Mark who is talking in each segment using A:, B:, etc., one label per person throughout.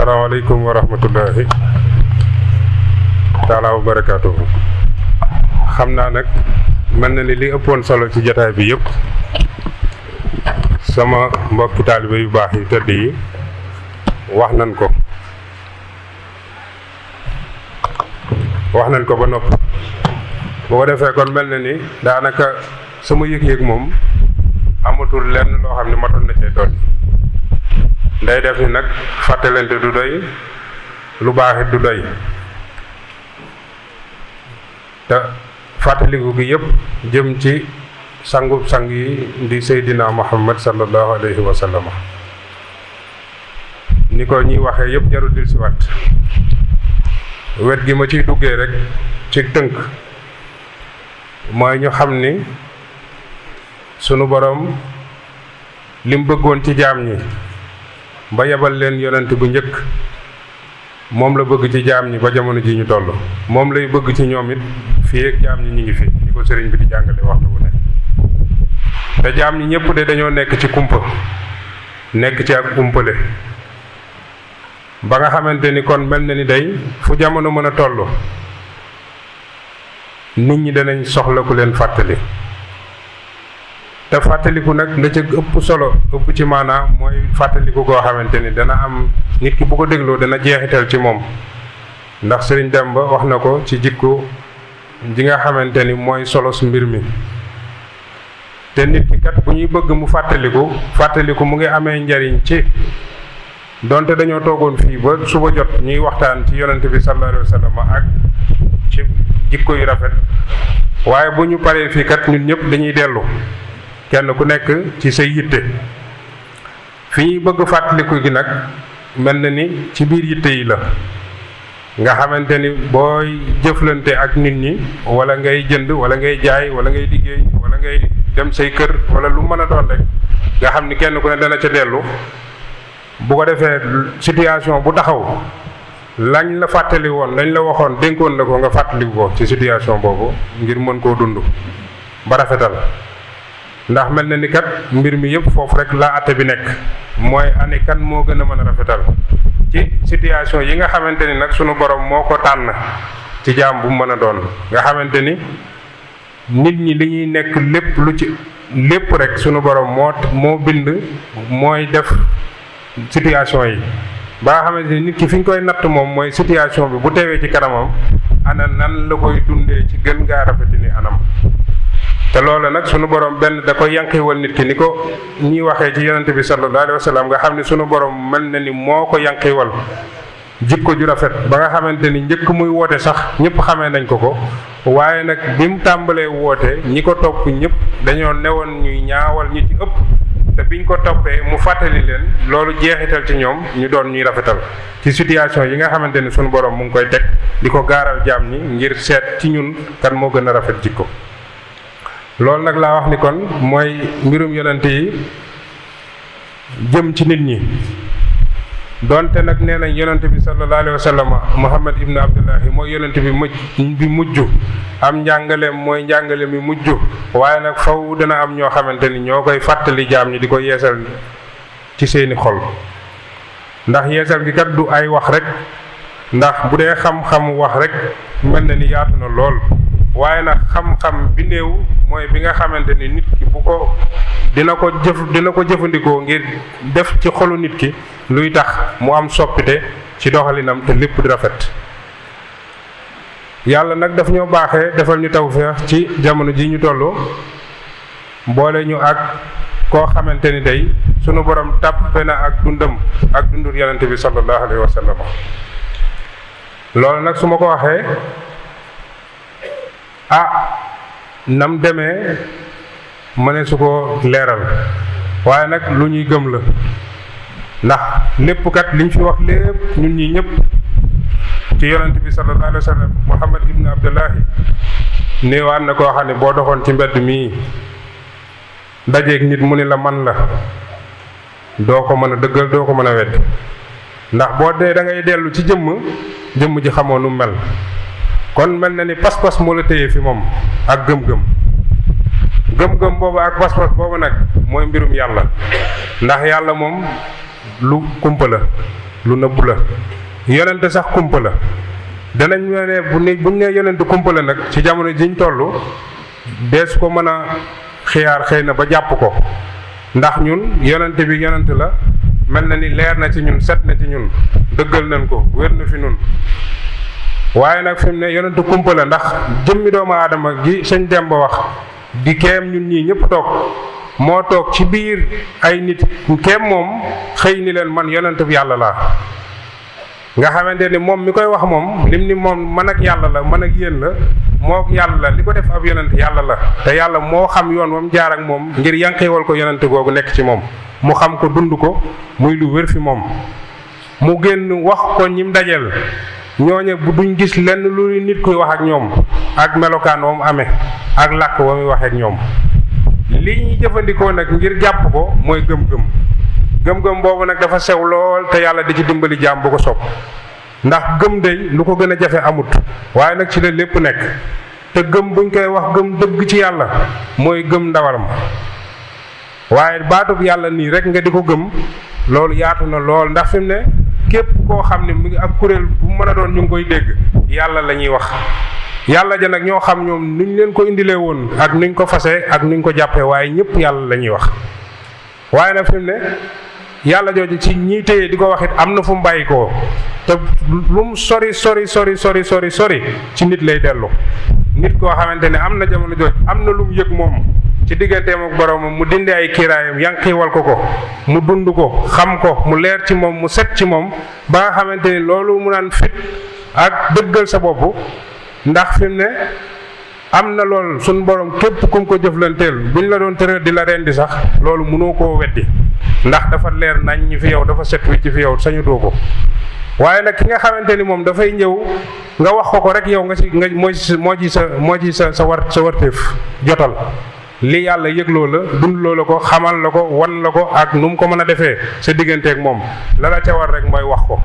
A: salaamaaleykum wa rahmatullahi taala wa barakaatuhu. xam naa nag mel na ni li ëppoon solo ci jotaay bi yëpp sama mbokki taalibe yu baax yi tëdd yi wax nañ ko ba noppi. boo ko defee kon mel na ni daanaka sama yëg-yëg moom amatul lenn loo xam ne matoon na cee dolli. nday def ni nag fàttalante du doy lu baaxit du doy te fàttaliku gi yëpp jëm ci sangub sang yi di Seydina Muhammad sallallahu alayhi wa sallam. ni ko ñuy waxee yëpp jarul dil si waat wet gi ma ciy duggee rek ci tënk mooy ñu xam ni sunu borom lim bëggoon ci jaam ñi ba yebal leen yonent bu njëkk moom la bëgg ci jaam ñi ba jamono ji ñu toll moom lay bëgg ci ñoom it fii ak jaam ñi ñu ngi fi ni ko sëriñ bi di jàngale waxtu bu ne. te jaam ñi ñëpp de dañoo nekk ci kumpa nekk ci ak umpale ba nga xamante ni kon mel na ni day fu jamono mën a toll nit ñi danañ soxla ku leen fàttali. te fàttaliku nag la ca ëpp solo ëpp ci maanaam mooy fàttaliku goo xamante ni dana am nit ki bu ko dégloo dana jeexital ci moom. ndax sëriñ Demba wax na ko ci jikko ji nga xamante ni mooy solos mbir mi. te nit ki kat bu ñuy bëgg mu fàttaliku mu ngi amee njariñ ci donte dañoo toogoon fii ba suba jot ñuy waxtaan ci yonent bi sallallahu alayhi wa sallam ak ci jikko yu rafet waaye bu ñu paree fii kat ñun ñëpp dañuy dellu kenn ku nekk ci say yitte fi ñuy bëgg fàttaliku gi nag mel na ni ci biir yitte yi la nga xamante ni booy jëflante ak nit ñi wala ngay jënd wala ngay jaay wala ngay liggéey wala ngay dem say kër wala lu mën a doon rek nga xam ni kenn ku ne dana ca dellu bu ko defee situation bu taxaw lañ la fàttali woon lañ la waxoon dénkoon la ko nga fàttaliku ko ci situation boobu ngir mën koo dund ba rafetal. ndax mel na ni kat mbir mi yëpp foofu rek la atte bi nekk mooy ane kan moo gën a mën a rafetal ci situation yi nga xamante ni nag sunu borom moo ko tànn ci jaam bu mu mën a doon nga xamante ni nit ñi li ñuy nekk lépp lu ci lépp rek sunu borom moo bind mooy def situation yi ba nga xamante ni nit ki fi ñu koy natt moom mooy situation bi bu teewee ci kanamam ana nan la koy dundee ci gën ngaa rafeti ni anam. te loolu nag sunu borom benn da koy yanqiwal nit ki ni ko ñuy waxee ci yonent bi sallallahu alayhi wa sallam nga xam ne sunu borom mel na ni moo ko yanqiwal jikko ju rafet ba nga xamante ni njëkk muy woote sax ñëpp xamee nañ ko waaye nag bi mu tàmbalee woote ñi ko topp ñëpp dañoo newoon ñuy ñaawal ñi ci ëpp te biñ ko toppee mu fàttali leen loolu jeexital ci ñoom ñu doon ñuy rafetal ci situation yi nga xamante ni sunu borom mu ngi koy teg di ko gaaral jaam ñi ngir seet ci ñun kan moo gën a rafet jikko. loolu nag laa wax ni kon mooy mbirum yonent yi jëm ci nit ñi donte nag nee nañ yonent bi sallallahu alayhi wa sallam Muhammad ibnu Abdullahi mooy yonent bi mujj am njàngaleem mooy njàngale mi mujj waaye nag faw dana am ñoo xamante ni ñoo koy fàttali jaam ñi di ko yeesal ci seeni xol ndax yeesal gi kat du ay wax rek ndax bu dee xam-xam wax rek mel na ni yaatu na lool waaye nag xam-xam bi néew mooy bi nga xamante ni nit ki bu ko dina ko jëfandikoo ngir def ci xolu nit ki luy tax mu am soppite ci doxalinam te lépp di rafet. yàlla nag daf ñoo baaxee defal ñu tawfeex ci jamono ji ñu toll boole ñu ak koo xamante ni day sunu borom tàppe na ak dundam ak dundur yonente bi sallallahu alayhi wa sallam. loolu nag su ma ko waxee nam demee mëne su ko leeral waaye nag lu ñuy gëm la ndax lépp kat liñ fi wax lépp ñun ñi ñëpp ci yonent bi sallallahu alayhi wa sallam Muhammad ibnu Abdullahi néewaan na koo xam ne boo doxoon ci mbedd mii dajeeg nit mu ni la man la doo ko mën a dëggal doo ko mën a wedd ndax boo dee da ngay dellu ci jëmm ji xamoo nu mel kon mel na ni pas-pas moo la téye fi moom ak gëm-gëm boobu ak pas-pas boobu nag mooy mbirum yàlla ndax yàlla moom lu kumpa la lu nëbbu la. yonent sax kumpa la danañ ne buñ ne yonent kumpa la nag ci jamono jiñ toll dees ko mën a xiyaar xëy na ba jàpp ko ndax ñun yonent bi yonent la mel na ni leer na ci ñun set na ci ñun dëggal nañ ko wér na fi ñun waaye nag fi mu ne yonent kumpa la ndax jëmmi doomu aadama gi sëñ Demba wax di keem ñun ñii ñëpp toog moo toog ci biir ay nit keem moom xëy ni leen man yonent bi yàlla laa nga xamante ni moom mi koy wax moom lim ni moom man ak yàlla la man ak yéen la moo yàlla li ko def ab yonent yàlla la te yàlla moo xam yoon wam jaar ak moom ngir yanqewal ko yonent googu nekk ci moom mu xam ko dund ko muy lu wér fi moom mu génn wax ko ñim dajeel ñooñe bu duñ gis lenn lu nit kuy wax ak ñoom ak melokaan wa mu amee ak làkk wa muy waxee ak ñoom li ñuy jëfandikoo nag ngir jàpp ko mooy gëm-gëm gëm-gëm boobu nag dafa sew lool te yàlla di ci dimbali jaam bu ko sopp ndax gëm day lu ko gën a jafe amut waaye nag ci la lépp nekk te gëm buñ koy wax gëm dëgg ci yàlla mooy gëm ndawaram waaye baatub yàlla nii rek nga di ko gëm loolu yaatu na lool ndax fi mu ne képp koo xam ne mu ngi ak kuréel bu mën a doon ñu ngi koy dégg yàlla la ñuy wax yàlla ja nag ñoo xam ñoom nuñ leen ko indilee woon ak nuñ ko fasee ak nuñ ko jàppee waaye ñëpp yàlla la ñuy wax waaye nag fi mu ne yàlla jooju ci ñiy téye di ko wax it am na fu mu bàyyi ko te lu mu sori ci nit lay dellu nit koo xamante ne am na jamono jooj am na lu mu yëg moom ci digganteem ak boromam mu dindi ay kiiraayam yanqiwal ko mu dund ko xam ko mu leer ci moom mu set ci moom ba nga xamante ni loolu mu naan fit ak dëggal sa bopp ndax fi mu ne am na lool suñ borom képp kum ko jëflanteel buñ la doon tëral di la rendi sax loolu mënoo koo weddi ndax dafa leer nañ ñi fi yow dafa set wi ci fi yow sañu doo ko waaye nag ki nga xamante ni moom dafay ñëw nga wax ko rek yow nga moo ci sa warteef jotal li yàlla yëgloo la dundloo la ko xamal la ko wan la ko ak nu mu ko mën a defee sa digganteeg moom la la ca war rek mooy wax ko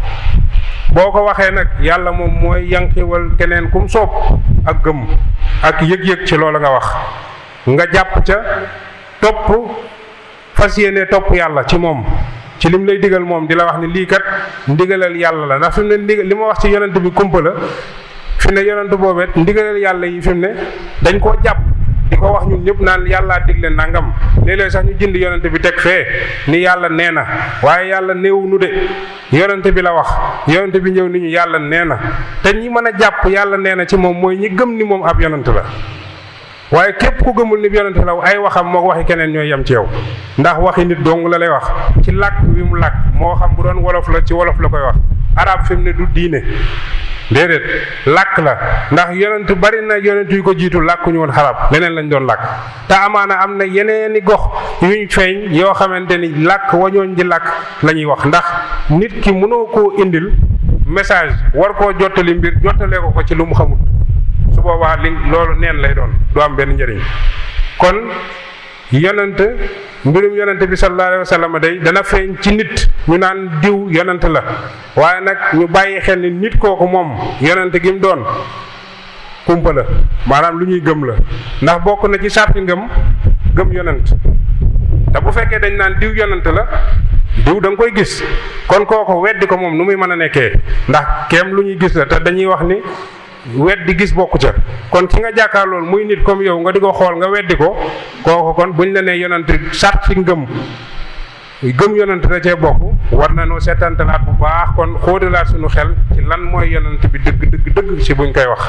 A: boo ko waxee nag yàlla moom mooy yanqiwal keneen kum soob ak gëm ak yëg-yëg ci loolu nga wax nga jàpp ca topp fas yéene topp yàlla ci moom ci lim lay digal moom di la wax ni lii kat ndigalal yàlla la ndax fi mu ne li ma wax ci yonent bi kumpa la fi ne yonent boobet ndigalal yàlla yi fi mu ne dañ koo jàpp di ko wax ñun ñëpp naan yàllaa digle nangam léeg-léeg sax ñu jënd yonent bi teg fee ni yàlla nee na waaye yàlla néewu nu de yonent bi la wax yonent bi ñëw ni ñu yàlla nee na te ñi mën a jàpp yàlla nee na ci moom mooy ñi gëm ni moom ab yonent la waaye képp ku gëmul ni yonent la ay waxam moo waxi keneen ñooy yem ci yow ndax waxi nit dong la lay wax ci làkk wi mu làkk moo xam bu doon wolof la ci wolof la koy wax arab fi mu ne du diine déedéet làkk la ndax yonent bari na yonent yu ko jiitu làkkuñu woon xarab leneen lañ doon làkk te amaana am na yeneeni gox yuñ feeñ yoo xamante ni làkk wañooñ di làkk la ñuy wax ndax nit ki mënoo koo indil message war koo jottali mbir jottalee ko ci lu mu xamul su boobaa loolu neen lay doon du am benn njëriñ kon mbirum yonent bi sallallahu alayhi wa sallam day dana feeñ ci nit ñu naan diw yonent la waaye nag ñu bàyyi xel ni nit kooku moom yonent gi mu doon kumpa la maanaam lu ñuy gëm la ndax bokk na ci sarti gëm yonent te bu fekkee dañ naan diw yonent la diw da nga koy gis kon kooku weddi ko moom nu muy mën a nekkee ndax keem lu ñuy gis la te dañuy wax ni weddi gis bokku ca kon ki nga jàkkaar loolu muy nit comme yow nga di ko xool nga weddi ko kooku kon buñ la nee yonent sart ci gëm yonent da cee bokk war na noo seetantalaat bu baax kon xóodalaat suñu xel ci lan mooy yonent bi dëgg ci buñ koy wax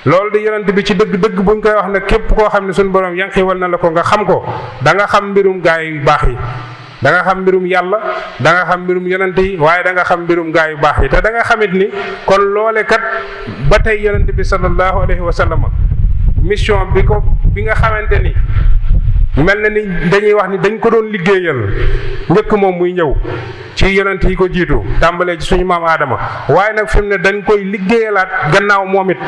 A: loolu di yonent bi ci dëgg buñ koy wax nag képp koo xam ne suñu borom yanqiwal na la ko nga xam ko da nga xam mbirum gaay yu baax yi da nga xam mbirum yàlla da nga xam mbirum yonent yi waaye da nga xam mbirum gaay yu baax yi te da nga xamit ni kon loole kat ba tey yonent bi sallallahu alayhi wa sallam mission bi nga xamante ni mel na ni dañuy wax ni dañ ko doon liggéeyal njëkk moom muy ñëw ci yonent yi ko jiitu tàmbalee ci suñu maam Aadama waaye nag fi mu ne dañ koy liggéeyalaat gannaaw moom it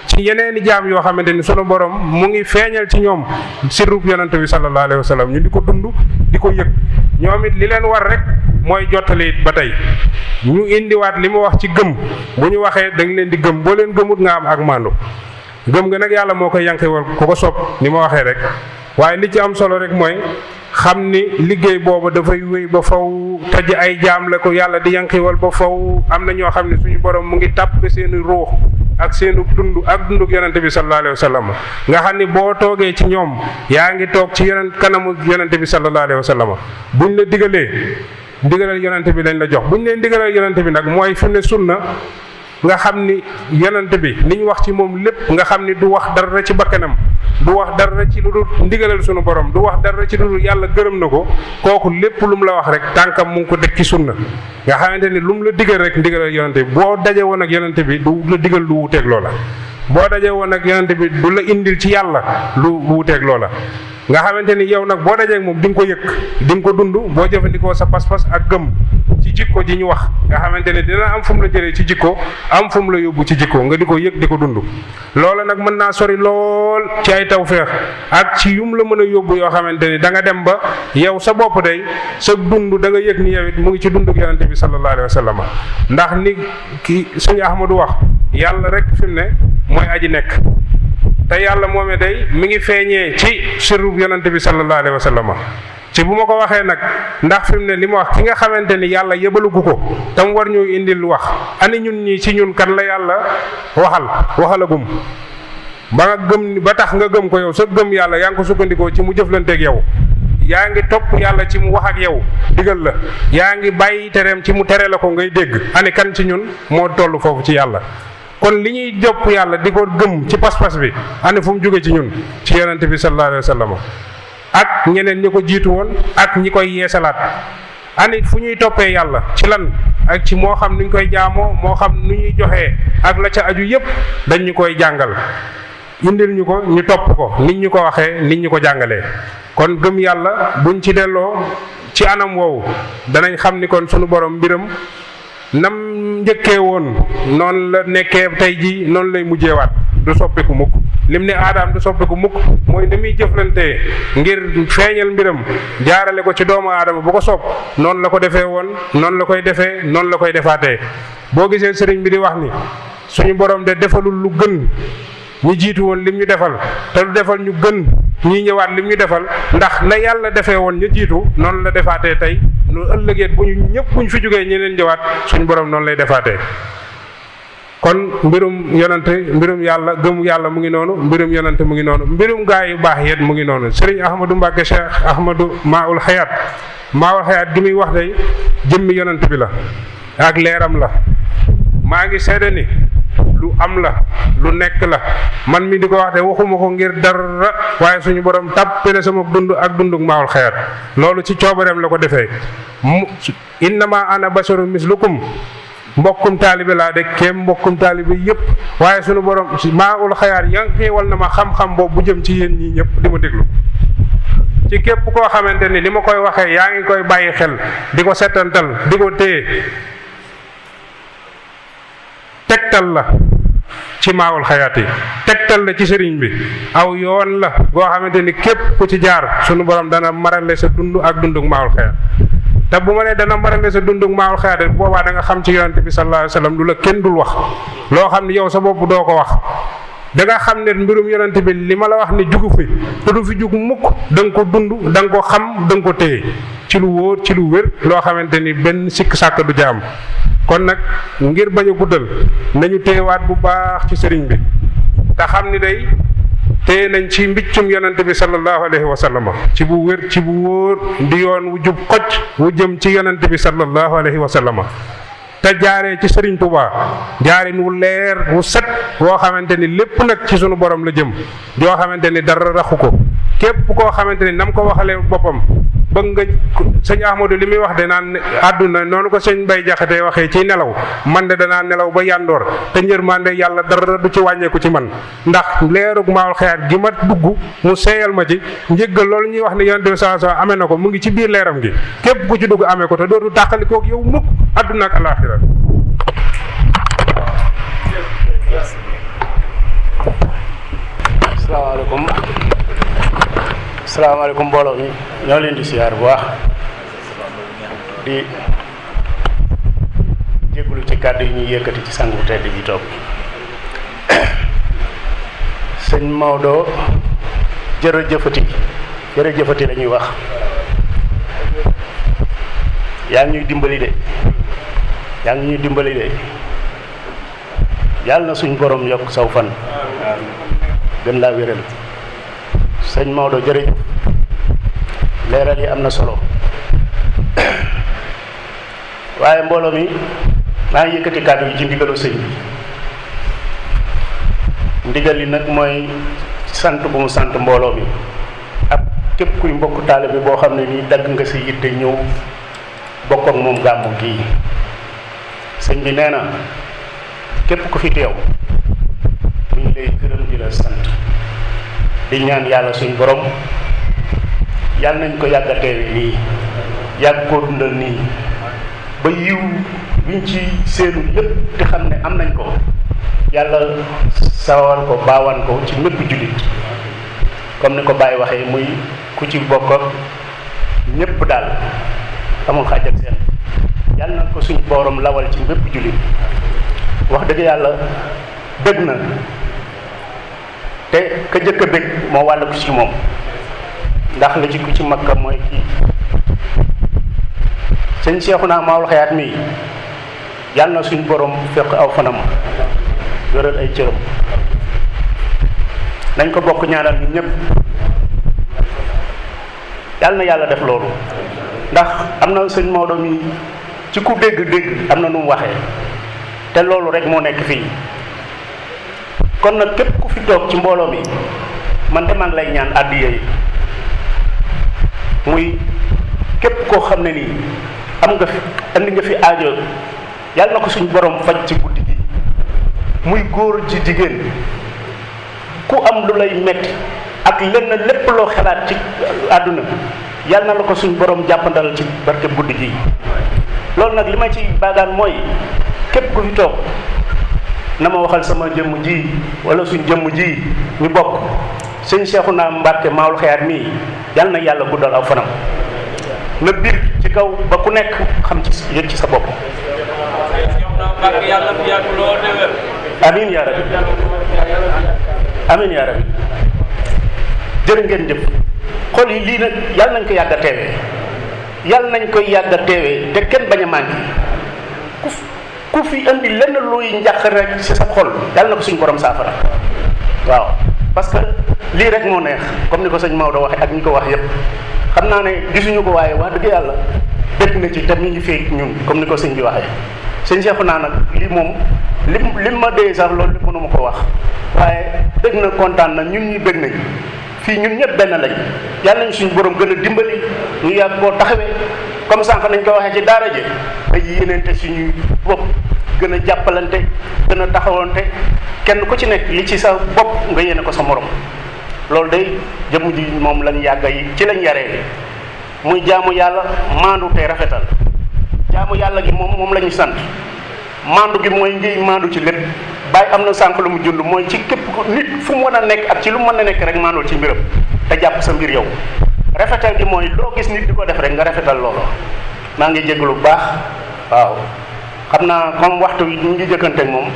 A: ci yeneeni jaam yoo xamante ni sunu borom mu ngi feeñal ci ñoom sirrub yonent bi sallallahu alayhi wa sallam ñu di ko dund di ko yëg ñoom it li leen war rek mooy jottali it ba tey ñu indiwaat li mu wax ci gëm bu ñu waxee dañ leen di gëm boo leen gëmut nga am ak maandu gëm nga nag yàlla moo koy yanqewal ku ko sopp ni ma waxee rek waaye li ci am solo rek mooy xam ni liggéey boobu dafay wéy ba faw te ay jaam la ko yàlla di yanqiwal ba faw. am na ñoo xam ne suñu borom mu ngi tàppe seeni ruux ak seenu dund ak dunduk yonente bi sallallahu alayhi wa sallam nga xam ni boo toogee ci ñoom yaa ngi toog ci kanamu yonente bi sallallahu alayhi wa sallam buñ la digalee ndigalal yonente bi lañ la jox buñ leen ndigalal yonente bi nag mooy fi mu ne sunna nga xam ni yonente bi li ñu wax ci moom lépp nga xam ni du wax dara ci bakkanam du wax dara ci lu dul ndigalal sunu borom du wax dara ci lu dul yàlla gërëm na ko kooku lépp lu mu la wax rek tànkam mu ngi ko deg ci sunna nga xamante ni lu mu la digal rek ndigalal yonente bi boo daje woon ak yonente bi du la digal lu wuuteeg loola boo daje woon ak yonente bi du la indil ci yàlla lu wuuteeg loola nga xamante ni yow nag boo dajeeg moom di nga ko yëg di nga ko dund boo jëfandikoo sa pas-pas ak gëm ci jikko ji ñu wax nga xamante ne dina am fu mu la jëlee ci jikko am fu mu la yóbbu ci jikko nga di ko yëg di ko dund loola nag mën naa sori lool ci ay tawféex ak ci yum la mën a yóbbu yoo xamante ni da nga dem ba yow sa bopp day sa dund da nga yëg ni yow it mu ngi ci dunduk yonente bi sallallahu alayhi wa sallam ndax ni ki sëñ Ahmadu wax yàlla rek fi mu ne mooy aji nekk te yàlla moomee day mi ngi feeñee ci sirru yonente bi sallallahu alayhi wa sallam ci bu ma ko waxee nag ndax fi mu ne li ma wax ki nga xamante ni yàlla yebalugu ko tam war ñu indil wax ani ñun ñi ci ñun kan la yàlla waxalagum ba nga gëm ba tax nga gëm ko yow sa gëm yàlla yaa ngi ko sukkandikoo ci mu jëflanteeg yow yaa ngi topp yàlla ci mu wax ak yow digal la yaa ngi bàyyi tereem ci mu tere la ko ngay dégg ani kan ci ñun moo toll foofu ci yàlla kon li ñuy jopp yàlla di ko gëm ci pas-pas bi ani fu mu jóge ci ñun ci yonente bi sallallahu alayhi wa sallam ak ñeneen ñi ko jiitu woon ak ñi koy yeesalaat ani fu ñuy toppee yàlla ci lan ak ci moo xam nuñ koy jaamoo moo xam nu ñuy joxee ak la ca aju yépp dañ ñu koy jàngal indil ñu ko ñu topp ko nit ñu ko waxee nit ñu ko jàngalee kon gëm yàlla buñ ci delloo ci anam woowu danañ xam ni kon sunu borom mbiram nam njëkkee woon noonu la nekkee tey jii noonu lay mujjeewaat du soppiku mukk lim ne aadaam du soppiku mukk mooy ni muy jëflantee ngir feeñal mbiram jaarale ko ci doomu aadama bu ko sopp noonu la ko defee woon noonu la koy defee noonu la koy defaatee boo gisee sëriñ bi di wax ni suñu borom de defalul lu gën ñi jiitu woon lim ñu defal te lu defal ñu gën ñi ñëwaat lim ñu defal ndax na yàlla defee woon ñu jiitu noonu la defaatee tey nu ëllëgeet bu ñu ñëpp bu ñu fi jógee ñeneen ñëwaat suñu borom noonu lay defaatee kon mbirum yonante mbirum yàlla gëmu yàlla mu ngi noonu mbirum yonante mu ngi noonu mbirum gaa yu baax yet mu ngi noonu Serigne Ahmadou Mbacke Cheikh Ahmadou Maoul Hayaat gi muy wax day jëmmi yonante bi la ak leeram la maa ngi seede ni lu am la lu nekk la man mi di ko wax de waxuma ko ngir dara waaye suñu borom tàppale sama dund ak dunduk Maoul Hayaat loolu ci coobareem la ko defee innama ana basharu mislukum mbokkum taalibe laa de kéem mbokkum taalibe yëpp waaye sunu borom Maoul Hayaat yankeewal na ma xam-xam boobu bu jëm ci yéen ñii ñëpp di ma déglu ci képp koo xamante ni li ma koy waxee yaa ngi koy bàyyi xel di ko settantal di ko téye tegtal la ci Maoul Hayaat yi tegtal la ci sëriñ bi aw yoon la goo xamante ni képp ku ci jaar sunu borom dana marale sa dund ak dunduk Maoul Hayaat te bu ma nee dana marale sa dunduk Maoul Hayaat boobaa da nga xam ci yonente bi sallallahu alayhi wa sallam lu la kenn dul wax loo xam ne yow sa bopp doo ko wax da nga xam ne mbirum yonente bi li ma la wax ni jugu fi te du fi jug mukk da nga ko dund da nga ko xam da nga ko téye ci lu wóor ci lu wér loo xamante ni benn sikk sàkk du jaam kon nag ngir bañ a guddal nañu téyewaat bu baax ci sëriñ bi te xam ni day téye nañ ci mbiccum yonente bi sallallahu alayhi wa sallam ci bu wér ci bu wóor di yoon wu jub xocc wu jëm ci yonente bi sallallahu alayhi wa sallam te jaaree ci Serigne Touba jaarin wu leer wu set woo xamante ni lépp nag ci sunu borom la jëm yoo xamante ni dara raxu ko képp koo xamante ni nam ko waxalee boppam bëgg nga sëñ Ahmadou li muy wax de naan àdduna noonu ko sëñ Mbay Jaxate waxee ci nelaw man de danaa nelaw ba yàndoor te njërmande yàlla dara du ci wàññeeku ci man ndax leerug Maoul Hayaat gi ma dugg mu seeyal ma ci njëggal loolu ñuy wax ne yonent bi sallallahu alayhi wasallam amee na ko mu ngi ci biir leeram gi képp ku ci dugg amee ko te dootu tàqalikook yow mukk àdduna ak alaaxira
B: salaamaaleykum mbooloo mi ñoo leen di siyaar bu baax di jégalu ci kàddu yi ñuy yëkkati ci sangu tedd ji toog sëñ Maodo jërëjëfati la ñuy wax yaa ngi ñuy dimbali de yàlla na suñ borom yokk saw fan gën laa wéral. sëñ Maodo jërëjëf leeral yi am na solo waaye mbooloo mi maa ngi yëkkati kàddu yi ci ndigalu sëñ bi. ndigal li nag mooy sant bu mu sant mbooloo mi ak képp kuy mbokk taalibe bi boo xam ne nii dagg nga si yitte ñëw bokk ak moom gàmmu gii. sëñ bi nee na képp ku fi teew ñu ngi lay gërëm di la sant di ñaan yàlla suñ borom yàlla nañ ko yàgg a teewe nii yàgg koo dundal nii ba yiw biñ ci seenu lépp te xam ne am nañ ko yàlla sawar ko baawaan ko ci mépp jullit comme ni ko Baye waxee muy ku ci bokk ak ñépp daal amul xaaj ak seen yàlla na ko suñ borom lawal ci mépp jullit. wax dëgg yàlla bëgg na te ka jëkk a bëgg moo wàll ko ci moom ndax la ci ku ci makka mooy kii sëñ Seexuna Maawul Xayaat mii yàlla na suñ borom fekk aw fanam wéral ay cëram nañ ko bokk ñaanal ñun ñëpp yàlla na yàlla def loolu ndax am na sëñ Maodo mi ci ku dégg am na nu mu waxee te loolu rek moo nekk fii kon nag képp ku fi toog ci mbooloo mi man de maa ngi lay ñaan àddiya yi muy képp koo xam ne nii am nga fi andi nga fi aajo yàlla na ko suñu borom faj ci guddi gi muy góor ci jigéen ku am lu lay metti ak lenn lépp loo xalaat ci àdduna yàlla na la ko suñu borom jàppandal ci barke guddi gi. loolu nag li ma ci baagaan mooy képp ku fi toog na ma waxal sama jëmm ji wala suñ jëmm ji ñu bokk sëñ Seexuna Mbàkke Maawul Xayaat mii yàlla na yàlla guddal aw fanam na biir ci kaw ba ku nekk xam ci yëg ci sa bopp. amiin yaa rabbi amiin yaa rabbi jërë ngeen jëf xol yi lii nag yàlla nañ ko yàgg a teewee yàlla nañ koy yàgg a teewee te kenn bañ a manqué ku fi indi lenn luy njàq rek ci sa xol yàlla na ko suñu borom saafara waaw parce que lii rek moo neex comme ni ko sëñ Maodo waxee ak ñi ko wax yépp xam naa ne gisuñu ko waaye wax dëgg yàlla dëgg na ci te mi ngi fee ñun comme ni ko sëñ bi waxee sëñ Seexuna nag lii moom lim ma dee sax loolu li mënu ma ko wax waaye dëgg na kontaan na ñun ñi dëgg nañ fii ñun ñëpp benn lañ yàlla nañ suñu borom gën a dimbali ñu yàgg koo taxawee comme sànq nañ ko waxee ci daara ji ay yéeneente suñuy bopp gën a jàppalante gën a taxawante kenn ku ci nekk li ci sa bopp nga yéene ko sa morom loolu day jëmm ji moom lañ yàgga yi ci lañ yaree muy jaamu yàlla maandu te rafetal jaamu yàlla gi moom la ñu sant maandu gi mooy ngay maandu ci lépp bàyyi am na sànq lu mu jund mooy ci képp nit fu mu mën a nekk ak ci lu mën a nekk rek maandul ci mbiram te jàpp sa mbir yow rafetal gi mooy loo gis nit di ko def rek nga rafetal loolu maa ngi jégalu bu baax waaw xam naa comme waxtu wi ñu ngi jëkkante ak moom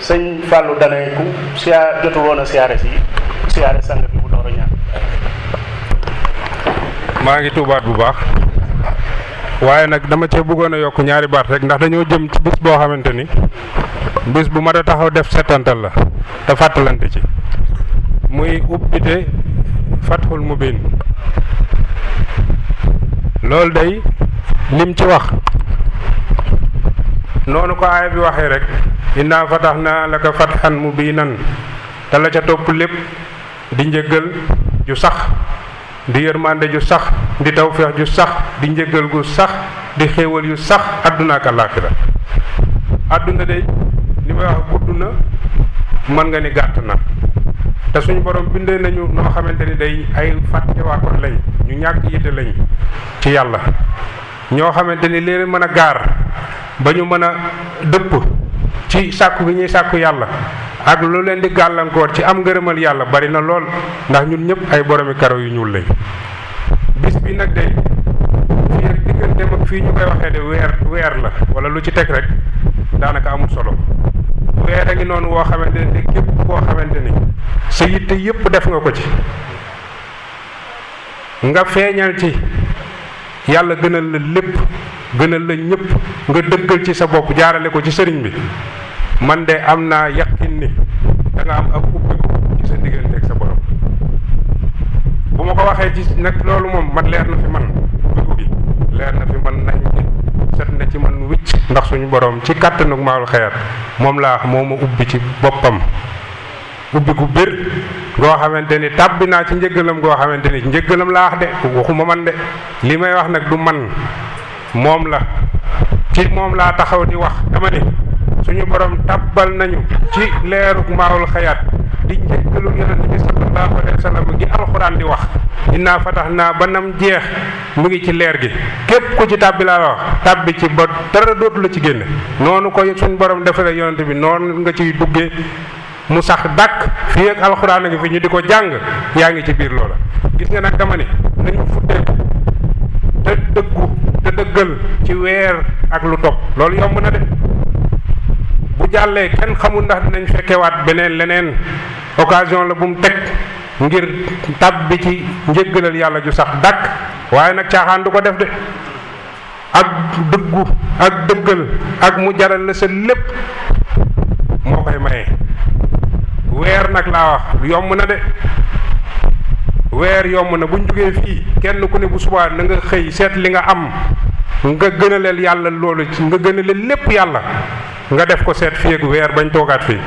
B: sëñ Fallou dane ku siyaar jotul woon a siyaare si ku siyaare sang bi bu door a ñaan.
A: maa ngi tuubaat bu baax waaye nag dama cee bëggoon a yokk ñaari baat rek ndax dañoo jëm ci bis boo xamante ni bis bu mat a taxaw def settantal la te fàttalante ci muy ubbite Fathul Mubin loolu day lim ci wax noonu ko aaya bi waxee rek inna fatahnaa laka fathan mubinan te la ca topp lépp di njëggal ju sax di yërmande ju sax di tawfeex ju sax di njëggal gu sax di xéewal yu sax àdduna ak àllaaxira àdduna de li may wax gudd na mën nga ni gàtt na te suñu borom bindee nañu noo xamante ni day ay fàttewaakoon lañ ñu ñàkk yitte lañ ci yàlla ñoo xamante ni leen mën a gaar ba ñu mën a dëpp ci sàkku gi ñuy sàkku yàlla ak lu leen di gàllankoor ci am ngërëmal yàlla bari na lool ndax ñun ñëpp ay boromi karaw yu ñuul lañ bis bi nag day fii digganteem ak fii ñu koy waxee de weer la wala lu ci teg rek daanaka amul solo weer a ngi noonu woo xamante ni képp koo xamante ni sa yitte yëpp def nga ko ci nga feeñal ci yàlla gënal la lépp gënal la ñëpp nga dëggal ci sa bopp jaarale ko ci sëriñ bi man de am naa yaqin ni da nga am ak ubbiku ci sa diggante ak sa borom. bu ma ko waxee ci nag loolu moom man leer na fi man ubbiku gi leer na fi man nañ set na ci man wicc ndax suñu borom ci kàttanug maawul xayaat moom laa wax moo ma ubbi ci boppam ubbiku bir goo xamante ni tàbbi naa ci njëggalam goo xamante ni njëggalam laa wax de waxuma man de li may wax nag du man moom la ci moom laa taxaw di wax dama ni suñu borom tàbbal nañu ci leerug maawul xayaat di njëkkalul yonent bi sallallahu alayhi wa sallam gi alxuraan di wax innaa fatahnaa ba nam jeex mu ngi ci leer gi képp ku ci tàbbi laa wax tàbbi ci ba dara dootu la ci génne noonu ko suñu borom defalee yonent bi noonu nga ciy duggee mu sax dàkk fii ak alxuraan a ngi fi ñu di ko jàng yaa ngi ci biir loola. gis nga nag dama ni nañu futteeku te dëggu te dëggal ci weer ak lu topp loolu yomb na de bu jàllee kenn xamul ndax dinañ fekkewaat beneen leneen occasion la bu mu teg ngir tàbbi ci njëggalal yàlla ju sax dàkk waaye nag caaxaan du ko def de ak dëggu ak dëggal ak mu jaral la sa lépp moo koy maye. weer nag laa wax yomb na de weer yomb na buñ jógee fii kenn ku ne bu subaa na nga xëy seet li nga am nga gënaleel yàlla loolu nga gënaleel lépp yàlla nga def ko seet fii ak weer bañ toogaat fii